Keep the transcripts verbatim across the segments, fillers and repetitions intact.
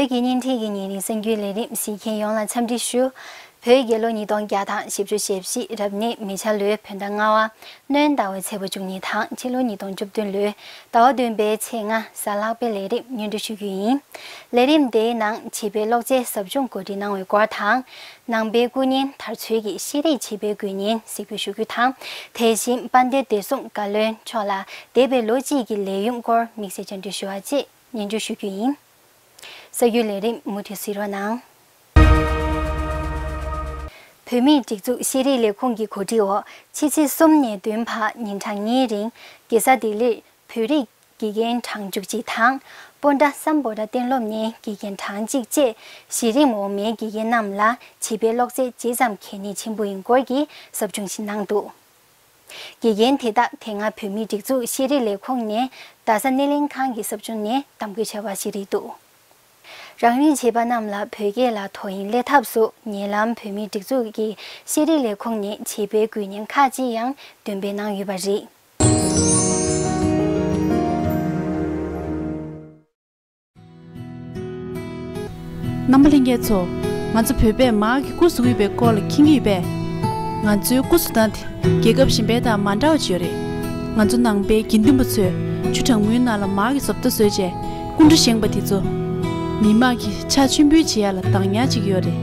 ཀྱི་བརྙན་འཕྲིན་གྱི་ཉིན་རེའི་གསར་འགྱུར་ལས་རིམ་གཟིགས་མཁན་ཡོངས་ལ་འཚམས་འདྲི་ཞུ། བོད་རྒྱལ་ལོ་ཉིས་སྟོང་བརྒྱ་དང་བཞི་བཅུ་ཞེ་བཞི་རབ་གནས་མེ་བྱ་ལོའི་བོད་ཟླ་ལྔ་པ། སྣྲོན་ཟླ་བའི་ཚེས་པ་བཅུ་གཉིས་དང་ཕྱི་ལོ་ཉིས་སྟོང་བཅུ་བདུན་ལོའི་ཟླ་བ་བདུན་པའི་ཚེས་ལྔ་གཟའ་ལྷག་པའི་ལས་རིམ་སྙན་སྒྲོན་ཞུ་རྒྱུ་ཡིན། ལས་རིམ་དེའི་ནང་བྱིས་པའི་གློག་ཆས་ཟབ་སྦྱོང་གོ་སྒྲིག་གནང་བའི་སྐོར་དང་། ནང་པའི་སྐུ་བརྙན་དར་ཚུལ་གྱི་ཤེས་རིག་བྱིས་པའི་དགོས་ངེས་གཟིགས་འབུལ་ཞུ་རྒྱུ་དང་། དེ་བཞིན་དཔལ་ལྡན་བདེ་སྲུང་བཀའ་བློན་མཆོག་ལ་འདས་པའི་ལོ་གཅིག་གི་ལས་ཡུན་སྐོར་དམིགས་བསལ་བཅར་འདྲི་ཞུ་བ་བཅས་སྙན་སྒྲོན་ཞུ་རྒྱུ་ཡིན། གསར་འགྱུར་ལས་རིམ་མུ་མཐུད་གཟིགས་རོགས་གནང་། བོད་མིའི་སྒྲིག་འཛུགས་ཤེས་རིག་ལས་ཁུངས་ཀྱི་གོ་སྒྲིག་འོག་ཕྱི་ཚེས་གསུམ་ནས་བདུན་བར་ཉིན་གྲངས་གཉིས་རིང་རྒྱལ་ས་ལྡི་ལིར་བོད་རིགས་དགེ་རྒན་གྲངས་བཅུ་གཅིག་དང་། སྤོན་ཊ་སམ་བྷོ་ཊ་གཏན་སློབ་ནས་དགེ་རྒན་གྲངས་གཅིག་བཅས་གཞི་རིམ་འོག་མའི་དགེ་རྒན་རྣམས་ལ་བྱིས་པའི་གློག་རྫས་ཇི་ཙམ་གལ་གནད་ཆེན་པོ་ཡིན་སྐོར་གྱི་ཟབ་སྦྱོང་ཞིག་གནང་འདུག་དགེ་རྒན་དེ་དག་དེ་སྔ་བོད་མིའི་སྒྲིག་འཛུགས་ཤེས་རིག་ལས་ཁུངས་ནས་རྡ་ས་སྣེ་ལེན་ཁང་གི་ཟབ་སྦྱོང་ནས་གདམ་བསྐོས་བྱས་པ་ཞིག་རེད་འདུག་རང་རེའི་བྱིས་པ་རྣམས་ལ་བོད་སྐད་ལ་དོ་དབྱིངས་སླེབས་ཐབས་སུ་ཉེ་ལམ་བོད་མིའི་སྒྲིག་འཛུགས་ཀྱི་ཤེས་རིག་ལས་ཁུངས་ནས་བྱིས་པའི་དགོས་མཁོ་ཁག་ཅིག་ཡང་འདོན་སྤེལ་གནང་ཡོད་པ་རེད། རྣམ་པ་ལྷན་རྒྱས་ཚོ། ང་ཚོ་བོད་པས་མར་གྱི་སྐུ་གཟུགས་ཡོད་པའི་སྐོར་ལ་མཁྱེན་གྱི་ཡོད་པས། ང་ཚོའི་སྐུ་གཟུགས་དང་དེ་རྒྱལ་ཁབ་གཞན་པའི་དང་མ་འདྲ་བ་ཅིག་ཡོད་རེད། ང་ཚོ་ནང་པའི་དགེ་འདུན་པ་ཚོས་ཆུ་གྲང་མོའི་ནང་ལ་མར་གྱི་བཟོ་ལྟ་བཟོས་རྗེས་སྐུ་འདྲ་བཞེངས་པ་དེ་ཚོ། མི་དམངས་ཀྱི་ཕྱག་མཆོད་འབུལ་བྱེད་ཡ་ལ་བདག་ཉར་བྱེད་ཀྱི་ཡོད་རེད།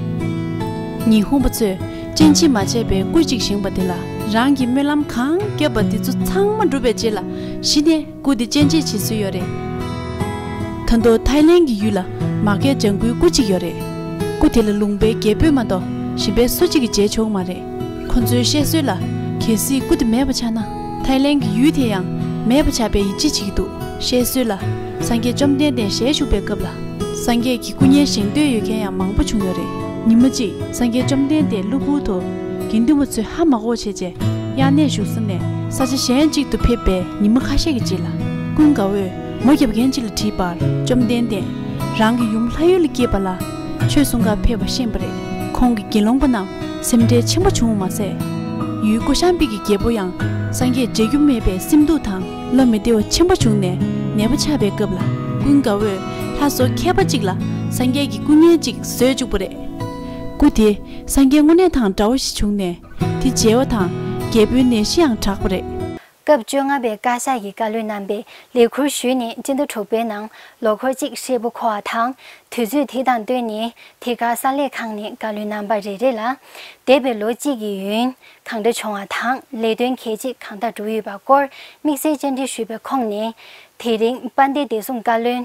ཉི་ཧོང་པ་ཚོས་སྤྱན་ཕྱེད་མ་བྱས་པའི་སྐུ་གཅིག་བཞེངས་པ་དེ་ལ་རང་གི་སྨོན་ལམ་གང་བརྒྱབ་པ་དེ་ཚོ་ཚང་མ་འགྲུབ་པའི་རྗེས་ལ་གཞི་ནས་སྐུ་དེ་སྤྱན་ཕྱེད་བྱེད་སྲོལ་ཡོད་རེད། ད་དུང་ཐའི་ལེན་གྱི་ཡུལ་ལ་མ་སྐད་ལྗང་གུའི་སྐུ་གཅིག་ཡོད་རེད། སྐུ་དེ་ལ་ལུང་པའི་རྒྱལ་པོས་མ་གཏོགས་གཞན་པའི་སུ་གཅིག་གིས་མཇལ་ཆོག་གི་མ་རེད། ཁོ་ཚོའི་བཤད་སྲོལ་ལ། གལ་སྲིད་སྐུ་དེ་མེད་པ་ཆགས་ན། ཐའི་ལེན་གྱི་ཡུལ་དེ་ཡང་མེད་པ་ཆགས་པའི་ཡིད་ཆེས་བྱེད་ཀྱི་འདུག་བཤད་སྲོལ་ལ། སངས་རྒྱས་བཅོམ་ལྡན་འདས་ཞལ་བཞུགས་པའི་སྐབས་ལ། སངས་རྒྱས་ཀྱི་སྐུ་བརྙན་བཞེངས་འདོད་ཡོད་མཁན་ཡང་མང་པོ་བྱུང་ཡོད་རེད། ཉི་མ་གཅིག་སངས་རྒྱས་བཅོམ་ལྡན་འདས་གློ་བུར་དུ་དགེ་འདུན་པ་ཚོས་ཧ་མ་གོ་བྱས་རྗེས་དབྱར་གནས་བཞུགས་ས་ནས་ས་ཆ་གཞན་གཅིག་ཏུ་ཕེབས་པའི་ཉི་མ་ཁ་ཤས་ཀྱི་རྗེས་ལ། ཀུན་དགའ་བོས་མོ་རྒྱབ་མཁན་གཅིག་ལ་དྲིས་པར། བཅོམ་ལྡན་འདས་རང་གི་ཡུམ་ལྷ་ཡུལ་ལ་སྐྱེས་པ་ལ་ཆོས་གསུང་གར་ཕེབས་པ་ཤེས་པ་རེད། ཁོང་གི་དགེ་སློང་པ་རྣམས་སེམས་ཁྲལ་ཆེན་པོ་བྱུང་བ་མ་ཟད། ཡུལ་ཀོ་ཤམ་བི་གི་རྒྱལ་པོ་ཡང་སངས་རྒྱས་མཇལ་རྒྱུ་མེད་པའི་སེམས་སྡུག་དང་བློ་མི་བདེ་བ་ཆེན་པོ་བྱུང་ནས་ནད་པ་ཆགས་པའི་སྐབས་ལ། ཀུན་དགའ་བོས་ལྷ་བཟོ་མཁས་པ་གཅིག་ལ་སངས་རྒྱས་ཀྱི་སྐུ་བརྙན་གཅིག་བཟོས་བཅུག་པ་རེད། སྐུ་དེ་སངས་རྒྱས་དངོས་གནས་དང་འདྲ་བོ་ཞིག་བྱུང་ནས་དེ་མཇལ་བ་དང་རྒྱལ་པོའི་ནད་གཞི་ཡང་དྲག་པ་རེད། སྐབས་བཅོ་ལྔ་པའི་བཀའ་ཤག་གི་བཀའ་བློན་རྣམ་པས་ལས་ཁུར་ཞུས་ནས་སྤྱི་ཟླ་དྲུག་པའི་ནང་ལོ་འཁོར་གཅིག་ཧྲིལ་པོ་འཁོར་བ་དང་། དུས་ཚོད་དེ་དང་བསྟུན་ནས་དེ་གར་གསར་ལས་ཁང་ནས་བཀའ་བློན་རྣམ་པ་རེ་རེ་ལ་འདས་པའི་ལོ་གཅིག་གི་ཡུན་གང་འདྲ་བྱུང་བ་དང་ལས་དོན་གལ་ཆེ་གང་དག་གྲུབ་ཡོད་པ་སྐོར་དམིགས་བསལ་བཅར་འདྲི་ཞུས་པའི་ཁོངས་ནས། དེ་རིང་དཔལ་ལྡན་བདེ་སྲུང་བཀའ་བློན་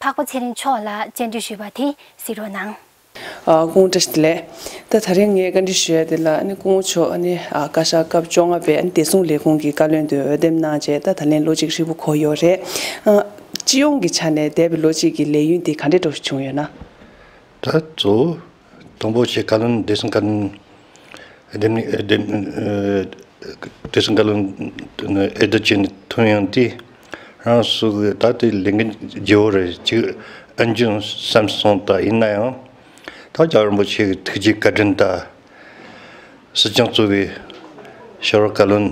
འཕགས་པ་ཚེ་རིང་མཆོག་ལ་བཅར་འདྲི་ཞུས་པ་དེ་གཟིགས་རོགས་གནང་། ཨ། སྐུ་ངོ་བཀྲ་ཤིས་བདེ་ལེགས། ད་ད་རིང་ངས་བཀའ་འདྲི་ཞུ་ཡ་དེ་ལ་ཨ་ནི་སྐུ་ངོ་མཆོག་ཨ་ནི་ཨ་བཀའ་ཤག་སྐབས་བཅོ་ལྔ་པའི་ཨ་ནི་བདེ་སྲུང་ལས་ཁུངས་ཀྱི་བཀའ་བློན་དུ་འོས་འདེམས་གནང་རྗེས་ད་ད་ལན་ལོ་གཅིག་ཧྲིལ་པོ་འཁོར་ཡོད་རེད། ཨ། སྤྱི་ཡོངས་ཀྱི་ཆ་ནས་འདས་པའི་ལོ་གཅིག་གི་ལས་ཡུན་དེ་ག་འདྲས་འདྲ་བོ་ཞིག་བྱུང་ཡོད་ན། ད་གཙོ་བོ་དང་པོ་ཆེ་བཀའ་བློན་བདེ་སྲུང་བཀའ་བློན། ཨེ་འདེམས་ནི་ཨེ་འདེམས་ཨེ་བདེ་སྲུང་བཀའ་བློན་ཨེ་འདེམས་བྱས་ནས་ཐོན་ཡོང་དུས་རང་སུ་གི་ད་དེ་ལས་འགན་ལྗིད་པོ་རེད། གཅིག་ཨན་ཅུང་བསམ་སོང་། ད་ཡིན་ན་ཡང་ད་རྒྱལ་བ་རིན་པོ་ཆེ་གི་ཐུགས་རྗེ་བཀའ་དྲིན་ད་སྲིད་སྐྱོང་གཙོས་པའི་ཕྱི་དྲིལ་བཀའ་བློན་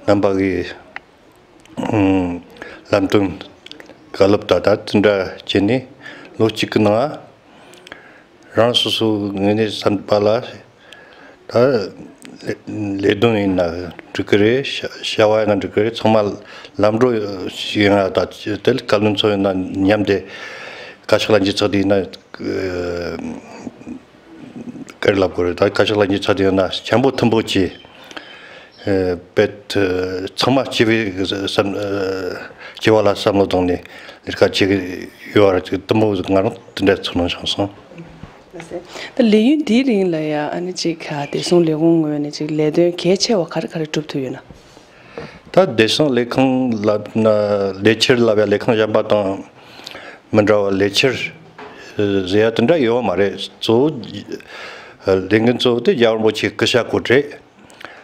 རྣམ་པ་གི་ལམ་སྟོན་བཀའ་སློབ་ད་ད་དེ་འདྲ་བྱས་ནས་ལོ་གཅིག་གི་ནང་རང་སོ་སོའི་ངོས་ནས་བསམ་པ་ལ་ད་ལས་དོན་ཡིན་ན་འགྲིག་གི་རེད། བྱ་བྱ་བ་ཡིན་ན་འགྲིག་གི་རེད། ཚང་མ་ལམ་འགྲོ་ཞིག་ཡིན་ན། ད་དེ་བཀའ་བློན་ཚོ་ཡིན་ན་མཉམ་དུ་བཀའ་ཤག་ལ་འཇིགས་ཚར་དུས་ཡིན་ན། སྐད་ལབ་དགོས་རེད། ད་བཀའ་ཤག་ལ་འཇིགས་ཚར་དུས་ཡིན་ན་འཆམ་པོ་མཐུན་པོ་བྱས། ཨེ། དཔེ་ཚང་མ་སྤྱི་པའི་བསམ་ཨེ་སྤྱི་བ་ལ་བསམ་བློ་བཏང་ནས་ལས་ཀ་བྱེད་ཀྱི་ཡོད་པ་རེད། དུམ་བུ་ང་རང་དེ་འདྲ་ཚོར་སྣང་བྱུང་སོང་། ད་ལས་ཡུན་འདིའི་རིང་ལ་ཡང་ཨ་ནི་ཅིག་བདེ་སྲུང་ལས་ཁུངས་ངོས་ནས་ཅིག་ལས་དོན་གལ་ཆེ་བ་ག་རེ་ག་རེ་སྒྲུབ་ཐུབ་ཡོད་ན། ད་བདེ་སྲུང་ལས་ཁུངས་ལབ་ན་ལས་འཆར་ལབ་ཡ་ལས་ཁུངས་གཞན་པ་དང་མི་འདྲ་བ། ལས་འཆར་ཟེར་ཡ་དེ་འདྲ་ཡོད་མ་རེད། གཙོ་བོ་ལས་འགན་གཙོ་བོ་དེ་རྒྱལ་བ་རིན་པོ་ཆེའི་སྐུ་ཞབས་སྐོར་རེད།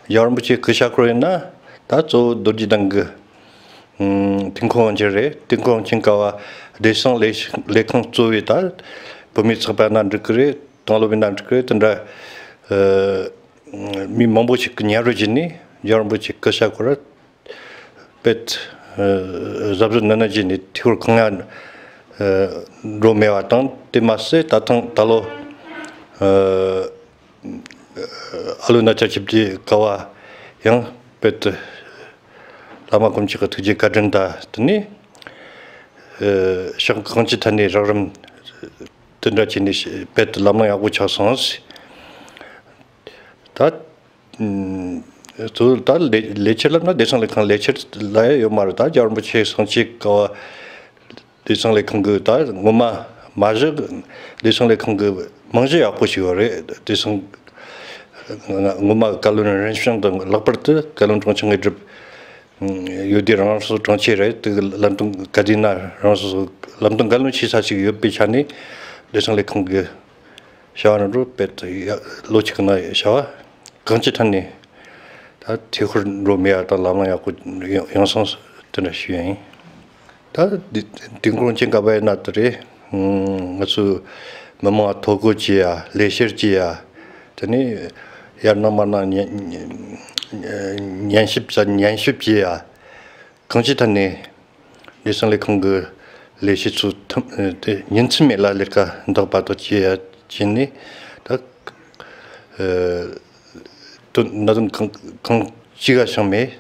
རྒྱལ་བ་རིན་པོ་ཆེའི་སྐུ་ཞབས་སྐོར་ཡིན་ན་ད་གཙོ་བོ་རྡོ་རྗེ་གདན་གྱི་ཨུམ་ཐིན་ཁོང་ཆེན་རེད། ཐིན་ཁོང་ཆེན་ཀ་བ་བདེ་སྲུང་ལས་ལས་ཁུངས་གཙོ་བོའི་ད་བུད་མེད་ཚོགས་པ་ན་འགྲིག་གི་རེད། དང་སློབ་ཡིན་ན་འགྲིག་གི་རེད། དེ་འདྲ་ཨ་མི་མང་པོ་ཞིག་གིས་མཉམ་རུབ་བྱས་ནས་རྒྱལ་བ་རིན་པོ་ཆེའི་སྐུ་ཞབས་སྐོར་དཔེ་ཨ་གཟབ་གཟབ་ནན་ནན་བྱས་ནས་ཐུགས་ཁུར་གང་ཡང་ འགྲོ་མེད་པ་དང་། དེ་མ་ཟད་ད་ཐེངས་ད་ལོ་ཨ་ལོ་ན་ཆ་ཆིབས་ཀྱི་ཀ་བ་ཡང་དཔེ་དེ་བླ་མ་དཀོན་མཆོག་གི་ཐུགས་རྗེ་བཀའ་དྲིན་དང་དེ་ནས་ཨ་ཕྱོགས་གང་ཅིའི་ཐད་ནས་རགས་རིམ་དེ་འདྲ་བྱས་ནས་དཔེ་དེ་ལམ་ལྷོང་ཡག་པོ་ཆགས་སོང་། ད་ཨ་གཙོ་བོ་ད་ལས་ལས་བྱེད་ལབ་ན་བདེ་སྲུང་ལས་ཁང་ལས་བྱེད་ལ་ཡང་ཡོད་མ་རེད། ད་རྒྱལ་བ་རིན་པོ་ཆེ་སངས་རྒྱས་ཀ་བ་བདེ་སྲུང་ལས་ཁང་གི་ད་ངོ་མ་མ་གཞི་བདེ་སྲུང་ལས་ཁང་གི་རྨང་གཞི་ཡག་པོ་ཞིག་ཡོད་རེད། བདེ་སྲུང་ངོ་མ་བཀའ་བློན་རིམ་བྱོན་དང་ལྷག་པར་དུ་བཀའ་བློན་དྲུང་ཆེ་དངོས་གྲུབ་ཡོད་དུས་རང་སོ་དྲུང་ཆེ་རེད། དེ་གི་ལམ་སྟོན་ག་དུས་ན་རང་སོ་སོ་ལམ་སྟོན་བཀའ་བློན་བྱེད་ས་ཞིག་ཡོད་པའི་ཆ་ནས་བདེ་སྲུང་ལས་ཁང་གི་བྱ་བ་རྣམས་རུ་དཔེ་ལོ་གཅིག་གི་ནང་བྱ་བ་གང་ཅི་ཐད་ནས་ད་འཐུས་ཤོར་འགྲོ་མེད་པ་དང་ལམ་ལྷོང་ཡག་པོ་ཡོང་སོང་དེ་འདྲ་ཞུ་ཡ་ཡིན། ད་དེ་དེ་འཁོར་ཅན་ག་བའི་ན་དེ་རེད། ང་ཚོའི་མི་མང་ཐོ་འགོད་བྱེད་ཡ། ལས་བཤེར་བྱེད་ཡ། དེ་ནས་ཡར་གནང་མར་གནང་ཉན་ཉན་ཞིབ་ས་ཉན་ཞིབ་བྱེད་ཡ། གང་ཅི་ཐད་ནས་བདེ་སྲུང་ལས་ཁང་གི་ལས་བྱེད་ཚོ་ཐམས་ཨ་དེ་ཉིན་མཚན་མེད་ལ་ལས་ཀ་འདག་པ་དང་བྱེད་ཡ་བྱས་ནས་ད་ཨ་དོན་གནད་དོན་གང་གང་ཅི་ག་བྱུང་མེད།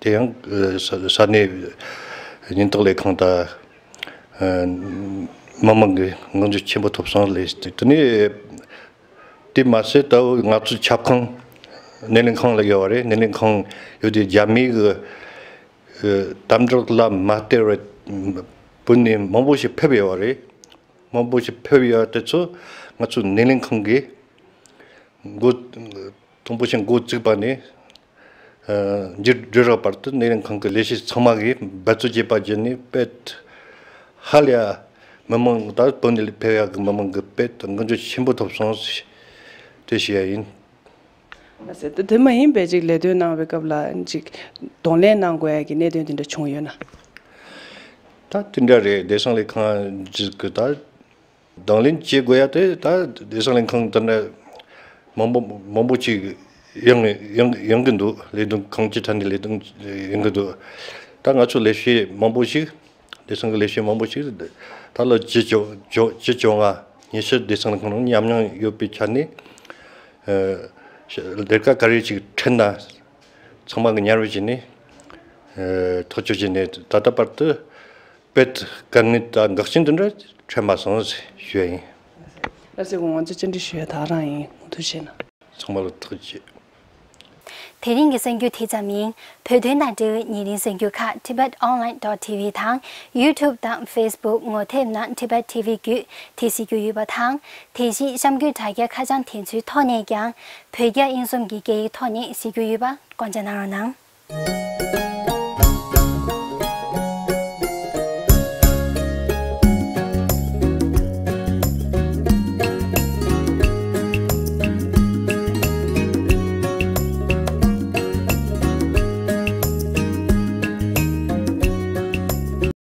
དེ་ཡང་ཨ་ས་ས་གནས་ཉེན་རྟོག་ལས་ཁང་དང་ཨ་མི་མང་གི་བསྔགས་བརྗོད་ཆེན་པོ་ཐོབ་སོང་ལས། དེ་ནས་དེ་མ་ཟད་ད་ང་ཚོའི་ཁྱབ་ཁང་སྣེ་ལེན་ཁང་ལ་ཡོད་པ་རེད། སྣེ་ལེན་ཁང་ཡོད་དུས་རྒྱ་མིའི་གི་ཨ་དམ་དྲག་ལ་མ་སྟེར་བའི་བུད་མེད་མང་པོ་ཞིག་ཕེབས་ཡོད་པ་རེད། མང་པོ་ཞིག་ཕེབས་ཡོད་དེ་ཚོ་ང་ཚོའི་སྣེ་ལེན་ཁང་གིས་འགོ་དང་པོ་ཞིག་འགོ་བཙུགས་པ་ནས་ཨ་མཇུག་སྒྲིལ་བར་དུ་སྣེ་ལེན་ཁང་གི་ལས་བྱེད་ཚང་མ་གིས་འབད་རྩོལ་བྱས་པ་བརྒྱུད་ནས་དཔེ་ཧ་ལས་ཡ་མི་མང་ད་བོད་ནས་ཕེབས་ཡག་གི་མི་མང་གི་དཔེ་བསྔགས་བརྗོད་ཆེན་པོ་ཐོབ་སོང་ཞེས་དེ་ཞུ་ཡ་ཡིན། ལགས་སེ། དེ་མ་ཡིན་པའི་ཅིག་ལས་དོན་གནང་བའི་སྐབས་ལ་ཅིག་གདོང་ལེན་གནང་དགོས་ཡ་གི་གནད་དོན་དེ་འདྲ་བྱུང་ཡོད་ན། ད་དེ་འདྲ་རེད། བདེ་སྲུང་ལས་ཁང་ཅིག་གི་ད་གདོང་ལེན་བྱེད་དགོས་ཡ་དེ་ད་བདེ་སྲུང་ལས་ཁང་དེ་འདྲ་མང་པོ་མང་པོ་ཅིག་ཡོང་ཡོང་ཡོང་གི་འདུག་ལས་དོན་གང་ཅི་ཐད་ནས་ལས་དོན་ཡོང་གི་འདུག་ད་ང་ཚོ་ལས་བྱེད་མང་པོ་ཞིག་བདེ་སྲུང་གི་ལས་བྱེད་མང་པོ་ཞིག་ད་ལོ་བཅུ་བཅོ་བཅུ་བཅོ་ལྔ་ཉི་ཤུ་བདེ་སྲུང་ལས་ཁང་ནང་ཉམས་མྱོང་ཡོད་པའི་ཆ་ནས་ཨ་ལས་ཀ་ག་རེ་ཅིག་འཕྲད་ན་ཚང་མ་གི་མཉམ་རུབ་བྱས་ནས་ཨ་ཐག་གཅོད་བྱས་ནས་ད་ལྟ་བར་དུ་དཔེ་དཀའ་ངལ་དང་འགག་རྐྱེན་དེ་འདྲ་འཕྲད་མ་སོང་ཞུ་ཡ་ཡིན། ལགས་སེ། ང་ཚོ་བཅར་འདྲི་ཞུ་ཡ་དེ་ག་རང་ཡིན། ཐུགས་རྗེ་གནང་། ཚང་མ་ལ་ཐུགས་རྗེ་ཆེ། དེ་རིང་གི་གསར་འགྱུར་དེ་ཙམ་ཡིན། བོད་དོན་དང་འབྲེལ་བའི་ཉེ་རིང་གསར་འགྱུར་ཁག་tibet online dot tv དང་YouTube དང་Facebook ངོ་དེབ་ནང་Tibet T V བརྒྱུད་དེ་གཟིགས་རྒྱུ་ཡོད་པ་དང་། དེ་བཞིན་གཤམ་འཁོད་དྲ་རྒྱ་ཁ་བྱང་དེ་ཚོའི་ཐོག་ནས་ཀྱང་བོད་རྒྱ་དབྱིན་གསུམ་གྱི་སྐད་ཡིག་ཐོག་ནས་གཟིགས་རྒྱུ་ཡོད་པ་བཀའ་འདྲི་གནང་རོགས་གནང་།